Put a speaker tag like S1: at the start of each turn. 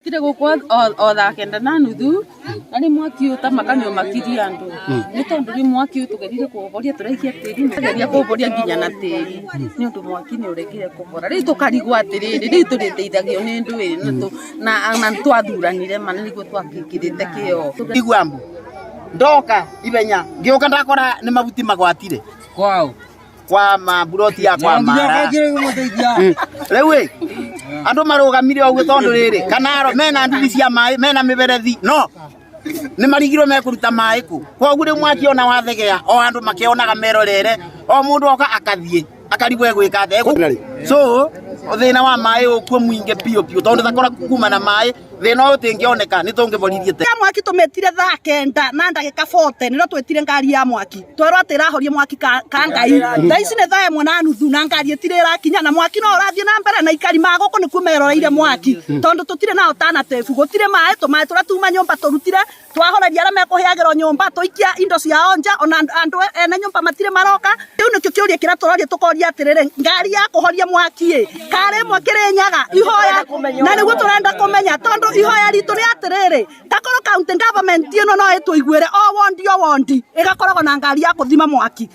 S1: Tire gũkũ o thaa kenda na nuthu na rĩ mwaki ũyũ ta makanio makirie andũ nĩ tondũ rĩ mwaki ũyũ tũgerire kũũhoria tũraikia tĩri tũgeria kũũhoria nginya na tĩri nĩ ũndũ mwaki nĩ ũregire kũhora. Rĩu tũkarigwo atĩrĩrĩ, rĩu tũrĩteithagio nĩ ndũĩ na twathuranire ma nĩguo twakĩkĩrĩte kĩo.
S2: Igua mbu ndoka ithenya ngiuka ndakora ni mabuti magwatire
S3: Kwao.
S2: Kwa maburoti ya kwa mara. Rĩu ĩ andũ marũgamire ũguo tondũ rĩrĩ kanaro mena nduthi cia maĩ, mena mĩberethi, no nĩ marigirwo mekũruta maĩ kũ. Koguo rĩu mwaki ona wathegea o andũ makĩonaga merorere, o mũndũ oka akathiĩ akarigwo egwĩka atĩa. So thĩna wa maĩ ũkuo mũingĩ biũ biũ tondũ takora kuma na maĩ thĩna ũyũ tĩngĩoneka nĩ tũngĩboririe te
S4: Ya mwaki tũmĩtire thaa 9 na ndagĩka 40 nĩrĩo twĩtire ngari ya mwaki, twerwo atĩ ĩrahoria mwaki ka Ngai. Thaa ici nĩ thaa 1:30 na ngari ĩtirĩ ĩrakinya na mwaki no ũrathiĩ na mbere, na ikari ma gũkũ nĩkuo meroreire mwaki tondũ tũtirĩ na alternative, gũtirĩ maĩ, tũmaĩ tũrĩa tuma nyũmba tũrutire twahoreria arĩa mekũhĩagĩrwo nyũmba, tũikia indo ciao nja, ona andũ ene nyũmba matirĩ maroka. Kĩu nĩkĩo kĩũria kĩrĩa tũroria, tũkoria atĩrĩrĩ, ngari ya kũhoria mwaki ĩ karĩ ĩmwe Kĩrĩnyaga ihoya, na nĩguo tũrenda kũmenya tondũ ihoya ritũ nĩ atĩrĩrĩ, takorwo county government ĩno no ĩtũiguĩre, o wondi o wondi ĩgakoragwo na ngari ya kũthima mwaki.